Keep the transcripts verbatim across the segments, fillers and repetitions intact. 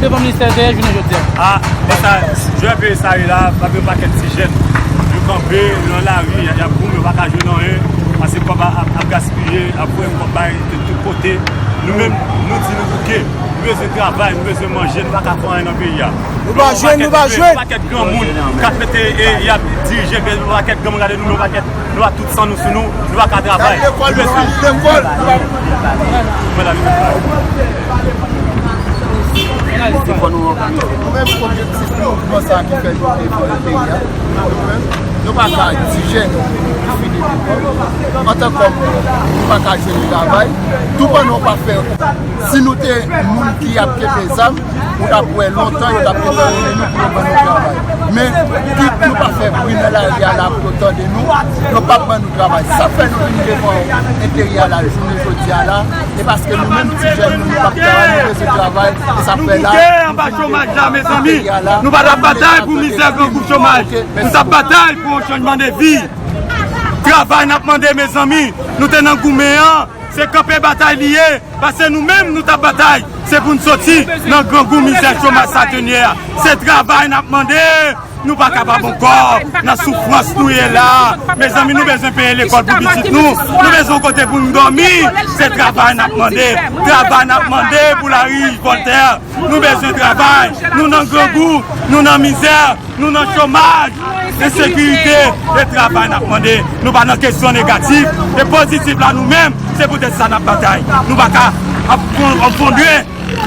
Devan ministè enteryè jounen jodi a. A, men sa, jwè peyi sa ye la, pa gen pakèt ti jèn. Yo kanpe, yo nan lari, y ap goumen, yo pa ka jwenn anyen, paske kòb ap, ap gaspiye, ap voye kòb bay de tout kote. Nou menm, nou di nou bouke, nou bezwen travay, nou bezwen manje, nou pa ka fè anyen nan peyi a. Nou pa jwenn, nou pa jwenn. Pakèt granmoun k ap mete, e, y ap dirije, gen yon pakèt granmoun gade nou, yon pakèt, nou pa tout san nou sou nou, nou pa ka travay. Lekòl, lekòl. Nou menm objektif nou, mouvman sa ki fè nou te fè peyi a, nou menm, nou pa ka di jèn ki fini lekòl, antan kòm nou pa ka jwenn travay, tou pandan w pa fè, si nou te moun ki ap kenbe zam, ou t ap wè lontan yo t ap gentan rele nou pou yo ban nou travay. Men, kit nou pa fè bri nan lari a la pou yo tande nou, yo p ap ban nou travay. Sa fè nou vin devan enteryè a la jounen jodi a la, e paske nou menm ti jèn nou, nou p ap travay, nou bezwen travay, e sa fè la, nou vin devan enteryè a la, nou pa t ap batay pou mizè grangou chomaj, nou t ap batay pou yon chanjman de vi. Travay n ap mande, mezanmi, nou te nan goumen an, se kanpe batay li ye. Paske nou menm, nou t ap batay. Se pou n soti nan grangou, mizè, chomaj sa ke n ye a. Se travay n ap mande. Nou pa kapab ankò nan soufrans nou ye la. Mezanmi, nou bezwen peye lekòl pou pitit nou. Nou bezwen yon kote pou n dòmi. Se travay n ap mande. Travay n ap mande pou lari Vòltè. Nou bezwen travay. Nou nan grangou. Nou nan mizè. Nou nan chomaj, ensekirite, e travay n ap mande. Nou pa nan kesyon negatif. E pozitif la, nou menm, se poutèt sa n ap batay. Nou pa ka ap fon-, ap fondre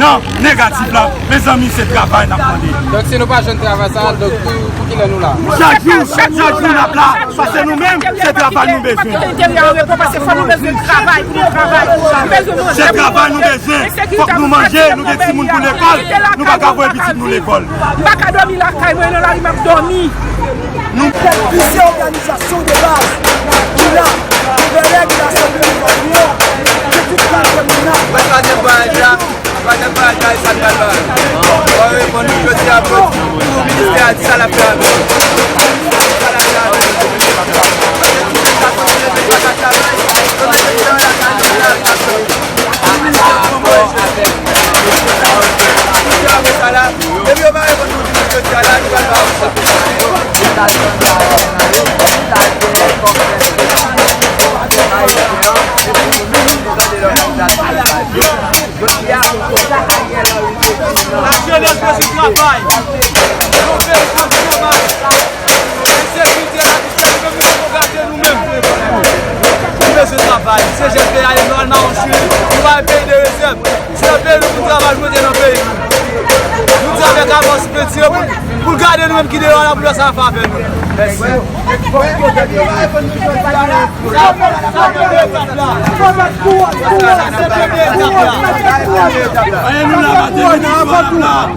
nan negatif la. Mezanmi, se travay n ap mande. Donk, si nou pa jwenn travay sa, donk, pou, pou kilè nou la? Chak jou, chak jou n ap la. Paske nou menm, se travay nou bezwen. Se travay nou bezwen. Fòk nou manje, nou gen timoun pou lekòl, nou pa ka voye pitit nou lekòl. M pa ka dòmi lakay mwen, nan lari m ap dòmi. Nou... Plizyè òganizasyon de baz ki la, gouvènè ki la sanble Levòlye, se tout kalite moun la. Mwen pa gen bagay la, mwen pa gen bagay la, e sa n pral bay. Mwen reponn nou jodi a, pou ministè a di sa l ap fè avè nou. Sa l ap fè avè nou. Lajenès bezwen travay. Yon peyi k ap chomaj. Ensekirite la ki fè nou menm nou poko gade nou menm. Nou bezwen travay. Se jèn peyi a ye nou al mawon chili. Nou pa yon peyi de rezèv. Se nan peyi nou pou n travay pou mete nan peyi nou. Nou di avèk avans penti yo pou, pou l gade nou menm ki deyò la pou l wè sa l ap fè avè nou. Mèsi.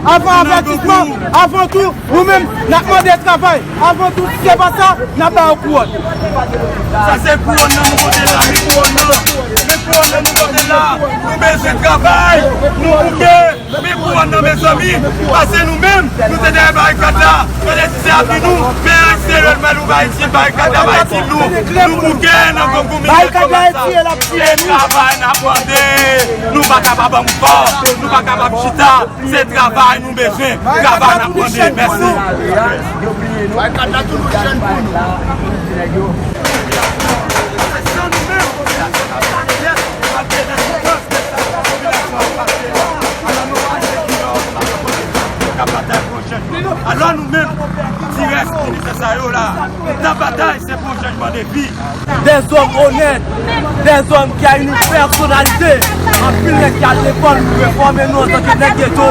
Avan avètisman, avan tou, nou menm, n ap mande travay. Avan tou, si se pa sa, n ap ba yo kouwòn. Sa se kouwòn nan nou pote la, men kouwòn nan, men kouwòn nan nou pote la. Nou bezwen travay, nou bouke, men kouwòn nan, mezanmi, pase nou menm, nou te dèyè barikad la. Mwen te di se avi nou, men eksteryè l mèt ou ba itil, barikad la ba itil nou. Nou bouke nan grangou, mizè, chomaj sa. Se travay n ap mande. Nou pa kapab ankò, nou pa kapab chita. Se travay nou bezwen. Travay n ap mande. Mèsi. Barikad la toujou jèn pou nou. Alò nou menm, ti rès ministè sa yo la, n ap batay, se pou yon chanjman de vi. Dèzòm onèt, dèzòm ki a yon pèsonalite. Anpil nèg ki al lekòl, nou refòme nou antanke nèg geto.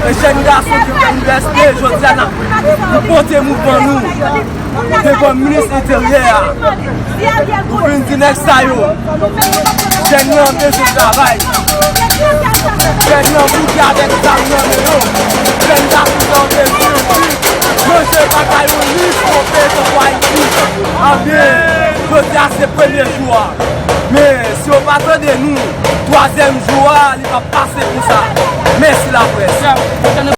E jèn gason ki fè inivèsite, jodi a n ap, nou pote mouvman nou devan minis enteryè a. Nou vin di nèg sa yo, jèn nan bezwen travay. Jèn nan bouke avèk zam nan men yo. Jèn gason nan bezwen manje bagay yo li pou yo peye tankou Ayiti. Anben, jodi a se premye jou a. Men, si yo pa tande nou, twazyèm jou a, li p ap pase konsa. Mèsi laprès.